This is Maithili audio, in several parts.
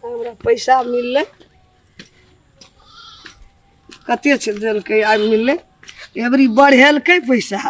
हमरा पैसा मिललै कते छै देलकै आइ मिललै एबरी बढ़ेलकै पैसा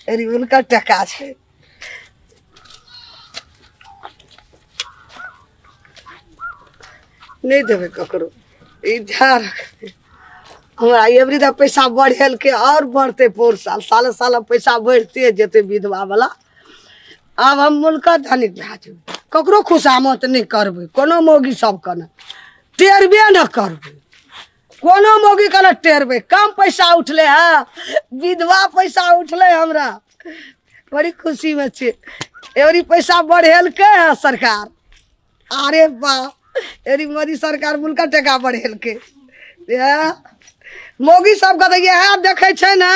एबरी हुनकर टका छै नहि देबै ककरो ई ध्यान रखबै हमरा एबरी तऽ पैसा बढ़ेलकै आओर बढ़तै पौर साल साले साल पैसा बढ़िते जेतै विधवा वला आब हम मुल्कक धनिक भए जेबै ककरो खुशामत नहि करबै कोनो मौगी सबके नहि टेरबे नहि करबै कोनो मौगी के नहि टेरबै कम पैसा उठलै हँ विधवा पैसा उठलै हमरा बड़ी खुशीमे छी एबरी पैसा बढ़ेलकै हँ सरकार अरे वाह एरी मोदी सरकार मुल्का टका बढ़ेलकै इएह मौगी सबके तऽ इएह देखै छै ने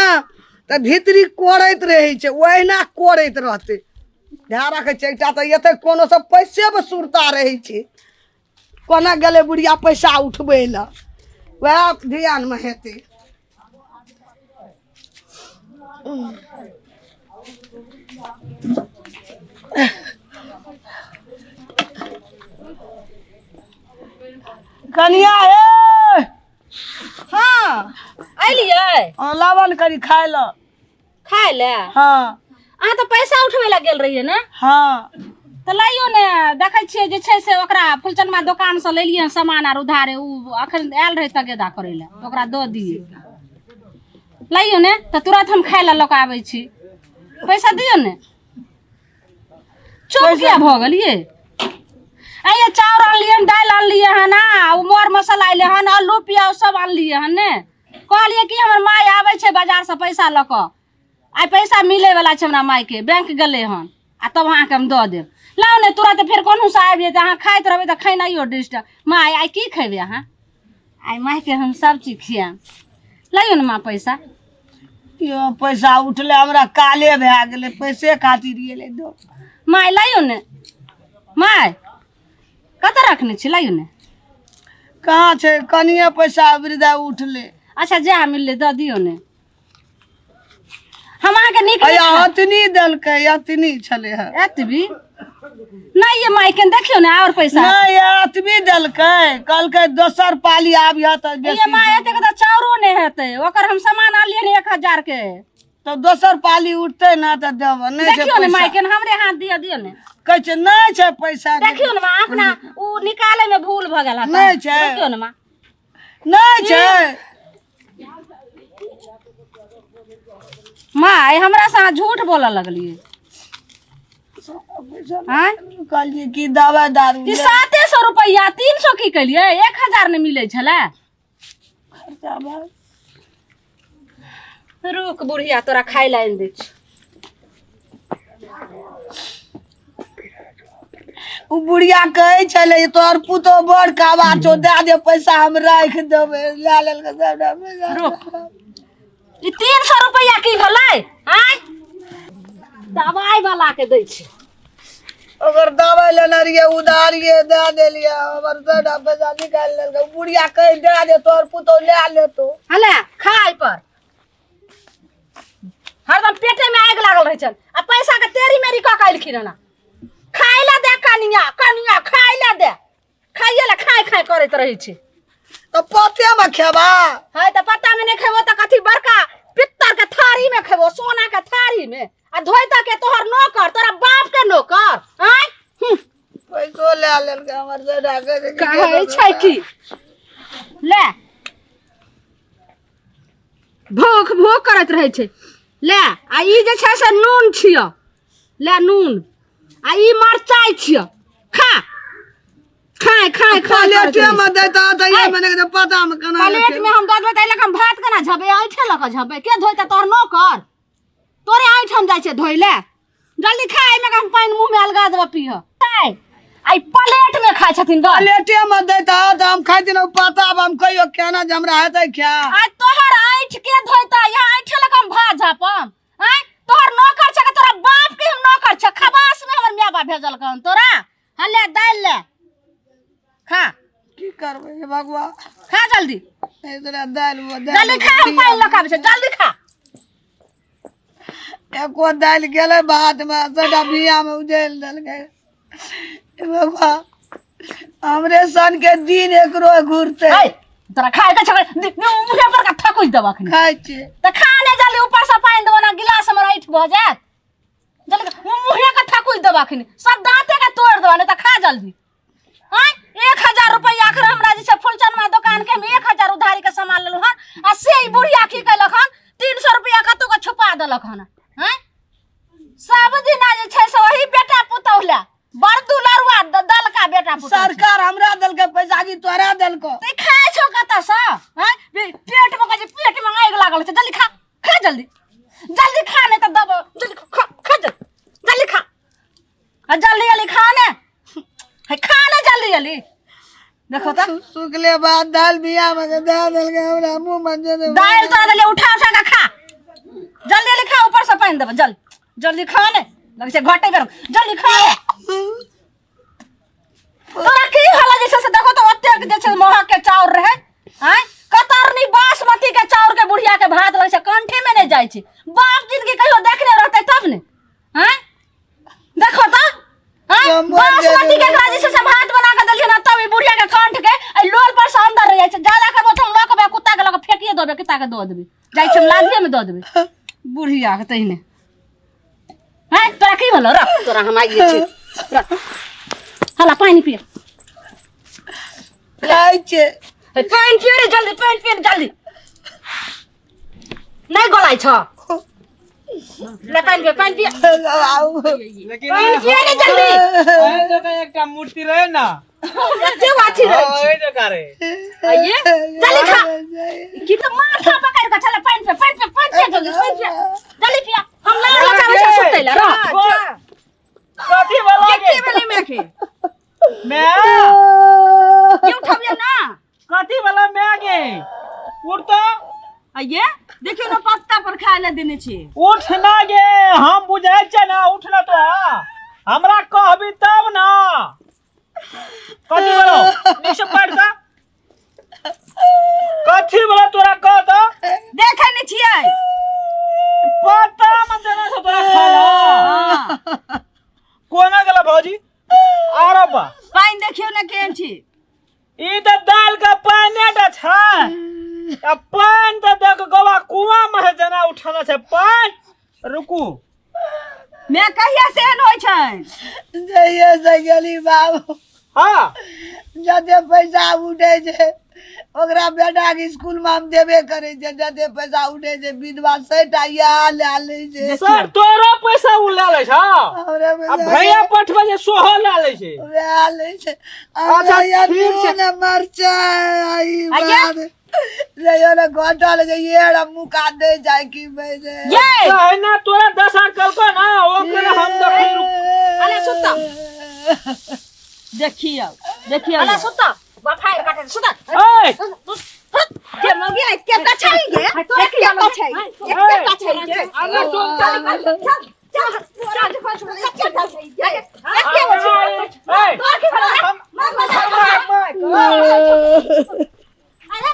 तऽ भीतरी कोड़ैत रहै छै ओहिना कोड़ैत रहतै ध्यान राखै छै एकटा तऽ एतै कोनो सब पैसे सुरता रहै छै कोना गेलै बुढ़िया पैसा उठबै लए वएह ध्यानमे हेतै कनिया हे हाँ अलियै हाँ, लाबऽ ने कनि खाय लए खाय लए हाँ अहाँ तऽ पैसा उठबै लए गेल रहियै ने हाँ तऽ लाइयो ने देखै छियै जे छै से ओकरा फुलचनमा दोकानसँ लेलियै हन सामान आर उधारे ओ अखन आयल रहै तगेदा करै लए तऽ ओकरा दऽ दियै लाइयो ने तऽ तुरंत हम खाय लए लऽ कऽ आबै छी पैसा दियौ ने चुप किया भऽ गेलियै आइये चाउर आनलियै हन दालि आनलियै हन आ ओ मर मसाला अयलै हन आलू प्याज सब आनलियै हन ने कहलियै कि हमर माय आबै छै बाजारसँ पैसा लऽ कऽ आइ पैसा मिलैवला छै हमरा मायके बैंक गेलै हन आ तब अहाँके हम दऽ देब लाउ ने तुरन्त फेर कोनहुसँ आबि जेतै अहाँ खाइत रहबै तऽ खेनाइयो डिस्टर्ब माय आइ की खेबै अहाँ आइ मायके हम सब चीज खियाएब लाइयो ने माँ पैसा यौ पैसा उठलै हमरा काले भए गेलै पैसे खातिर गेलै दो माय लाइयो ने माय कतऽ रखने छी लाइयो ने कहाँ छै कनिए पैसा वृद्धा उठलै अच्छा जा मिललै दऽ दियौ ने हम अहाँके नीक अया अतनी देलकै अतनी छलै हँ एतबी नहि ये माइके देखियौ ने आओर पैसा नहि एतबी देलकै कहलकै दोसर पाली आबिह तऽ ये बेसी माय एतेक तऽ चाउरो नहि हेतै ओकर हम सामान आनलियै ने 1000 के तऽ दोसर पाली उठतै ने तऽ देब नहि छै देखियौ ने पैसा माइके हमरे हाथ दिअ दियौ ने कहै छै नहि छै पैसा देखियौ ने माँ अपना ओ निकाले में भूल भऽ गेल हतै नहि छै। देखियौ ने माँ नहि छै माय हमरा से अहाँ झूठ बोलऽ लगलियै आँय कहलियै कि दवाइ दारू ई 700 रुपैआ 300 की केलियै 1000 नहि मिलै छलै खर्चा भए रुक बुढ़िया तोरा खाय लए आनि दै छी ओ बुढ़िया कहै छलै तोहर पुतोह बड़ काबा छौ दए दे पैसा हम राखि देबै लए लेलकै सबटा पैसा रुक ई 300 रुपैआ की भेलै आँय दवाइ वाला के दै छै ओकर दवाइ लेने रहियै उधारिये दए देलियै हमर सबटा पैसा निकालि लेलकै ओ बुढ़िया कहै दए दे तोहर पुतोह लए लेतौ हले खा एहि पर हरदम पेटे में आगि लागल रहै छनि आ पैसा के तेरी मेरी कऽ के एलखिन हन खाय लए दे कनिया कनिया खाय लए दे खाइए लए खाय खाय करैत रहै छै तऽ पते मे खेबा है तऽ पत्ता में नहि खेबो तऽ कथी बड़का पित्तर के थारी में खेबो सोना के थारी में आ धोइता के तोहर नौकर तोरा बाप के नौकर आँय हूँ, पैसो लए लेलकै हमर सबटा कहै कहै छै की ले भूख भूख करैत रहै छै ले आ ई जे छै से नून छियौ ले नून आ ई मरचाइ छियौ खा खाय खाय खाय करैत प्लेटे रहै मे छै। दैता तऽ ये मने के पता मे केना प्लेट में हम दऽ देबै तऽ एहि लऽ कऽ हम भात केना झबै ऐठे लऽ कऽ झबै के धोइते तोहर नौकर तोरे एहिठाम जाइ छै धोइ लए जल्दी खा एहिमे हम पानि मुँह में अलगा देबऽ पीह आइ प्लेट में खाइ छथिन गल प्लेटे मे दैता तऽ हम खाइ ने पता हम कहियो केना जे हमरा हेतै खा आइ तोहर ऐठ के धोइता यहाँ ऐठे लऽ कऽ हम भात झापम आँय तोहर नौकर छै कि तोरा बाप के हम नौकर छै खबास में हमर माय बाप भेजल हन तोरा हँ ले दालि ले खा की करबै हे भगवान खा जल्दी तोरा दालि मे जल्दी खा हम पानि लऽ कऽ आबै छियौ जल्दी खा एको दालि गेलै भातमे सबटा बियामे उजैल देलकै हे भगवान हमरे सन के दिन एकरो घुरते। ऐ, तोरा खाए के छलै मुँहे पर का थकुच देबऽ अखनी। खाइ छी। तऽ खा नहि जल्दी, ऊपर से पानि देबऽ ने गिलास हमर ऐठ भऽ जायत। जल्दी मुँहे के थकुच देबऽ अखनी, सब दाँते के तोड़ि देबऽ, नहि तऽ खा जल्दी। आँय, 1000 रुपैआ अखन हमरा जे छै फुलचनमा दोकान के हम 1000 उधारी के सामान लेलहुँ हन, आ से ई बुढ़िया की केलक हन, 300 रुपैआ कतौ के छुपा देलक हन। आँय, सब दिना जे छै से वही बेटा पुतौह लए बड़ दुलरुआ दलका बेटा पुतौह छै। सरकार हमरा देलकै पैसा कि तोरा देलको? ते खाय छौ कतऽ सँ? आँय, पेट में कहै छै, पेट में आगि लागल छै। जल्दी खा, खा जल्दी, जल्दी खा, नहि तऽ दबो। जल्दी खा, खा जल्दी, जल्दी खा, आ जल्दी जल्दी खा ने, हे खा ने जल्दी जल्दी। देखो तऽ सुखले बाद दालि बिया में के दए देलकै हमरा मुँह में जे दे। दालि तोरा देलियै, उठा उठा के खा, जल्दी जल्दी खा, ऊपर से पानि देबो। जल्दी जल्दी खा ने, लगै छै घटे गरम, जल्दी खा ने। तोरा की हाल जे छै से देखो तऽ ओतेक जे छै महग के चाउर रहै। आँय, कतरनी बासमती के चाउर के बुढ़िया के भात लगै छै कंठे में नहि जाइ छै। बाप जिंदगी कहियो देखने रहतै तब ने। आँय, देखो तऽ, आँय, जब मर बासमती के जेबै। एकरा जे छै से भात बना के देलियै ने, तब ई बुढ़िया के कंठ के एहि लोल पर से अंदर रहि जाइ छै। ज्यादा करबो तऽ हम लऽ के कुत्ता के लऽ के फेकिए देबै, कुत्ता के दऽ देबै, जाइ छै हम लादिये में दऽ देबै बुढ़िया के तहिने। आँय, तोरा की भेलौ? रख, तोरा हम आइए छी, रख। हला पानि पिय। खाइ छै। हे, पानि पिय रे जल्दी, पानि पिय जल्दी, नहि गलाइ छ। ले पानि पिय, पानि पिय। आउ। लेकिन पानि पिय रे जल्दी। ओहि जगह एकटा मूर्ति रहे ना, एते अथी रहै हाँ, छै। ओहि जगह रहे। आइए जल्दी खा। की तऽ माथा पकड़ कऽ चल, पानि पिय, पानि पिय, पानि पिय जल्दी, पानि पिय जल्दी पिय। हम लाड़ बचाबै छै सुतै लए रह। कथी वाला के भेलै मैं के? मैं ये उठबियो ना। कथी वाला मैं गे? उठ तो। आइए देखियो ना, पत्ता पर खाय ले देने छी। उठ ना गे, हम बुझाइ छै ना, उठ ना तो। हमरा कहबी तब ना। कथी बोलो? नीचे बैठ जा। कथी बोला तोरा कह तो? देखै नहि छियै? पत्ता में देना छौ तोरा खाला। हाँ। कोना गेला भौजी? आरो बा। पानि देखियो ना केहन छी। ई तऽ दाल के पानि टा छै, आ पानि तऽ देख गोवा कुआं में है जेना उठाना छै पानि। रुकू। मैं कहिया से एहन होइ छै? जहिया से गेली बाबू, हाँ, जते पैसा उठे छै ओकरा बेटा के स्कूल में हम देबे करे छै। जते पैसा उठे छै विधवा सैटा इएह लए लै छै। सर तोरो पैसा उ लए लै छौ? हमरे आ पैसा भैया पठबै छै सोहो लए लै छै। वएह लै छै। अच्छा, हमरा ठीक छै। ने मरचाइ आई आइये। बात रहियो ने घटल जे ये रा मुका दे जाय की बजे। ये कहना तोरा 10 हजार कलको ना ओकरा हम देखै रुक। अरे सुत। देखियौ देखियौ। अरे सुत, बफाइर काटे सुत। ए के मगिया के कछाई गे, के कछाई, के कछाई गे? अरे सुन। चल चल चल चल चल। ए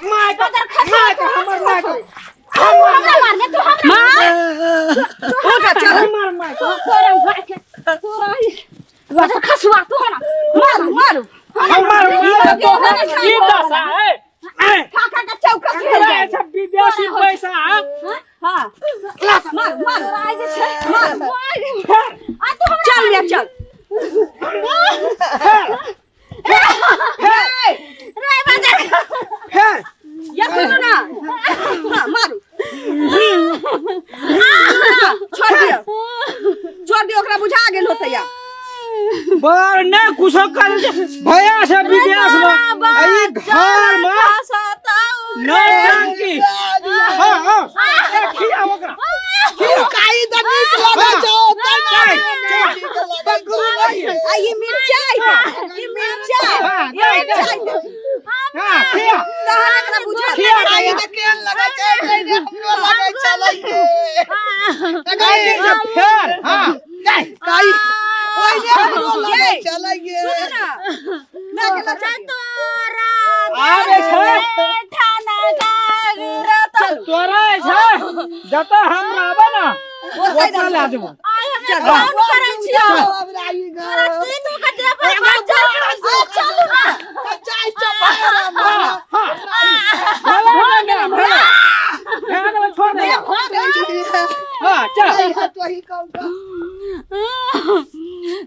माय का माय का हमर माय का। हमरा मारने तू हमरा? हमर माय का। तोरा खसुआ, तू हमरा मारू मारू? हमर माय का तो ई दशा है। ए काका का चौकस भेल जाय। अच्छा विदेशी पैसा, हाँ? हां, मार मार, आइ जे छै मार। आ तू हमरा चल रे चल। रे बाजार। हे या सुनू ना, हां मारू, छोड़ दियो, छोड़ दियो, ओकरा बुझा गेल होतै या। बर ने कुछो कर भैया से विदेश में आ ई घर में नौटंकी। हाँ हाँ, ए, खिया ओकरा। काई तऽ नीक लगै छौ। चल, चल। आ ई मिरचाई है, ई मिरचाई। हाँ, ई दे, दे। मिरचाई दे। हाँ, खिया। तहन एकरा बुझा। खिया। काई तऽ केहन लगै छै, नहि हमरो लगै छलै गे। काई जे फेर, हाँ। काई ओहिने हमरो लगै छलै गे। सुन ना ना के लचा। आबे छै तोरा छै, जतऽ हम रहबै ना ओतऽ लए जेबो। फोन करै छियौ। हमरा ई घर तीनू के देह पर चलू ना। हाँ चल। तो ही कम का।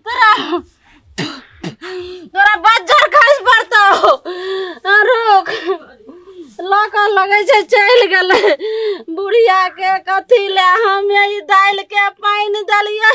तोरा तोरा बज्जर खस पड़तौ। रुक, लऽ कऽ लगै छै चलि गेलै बुढ़िया के। कथी ले हम ई दालि के पानि देलियै?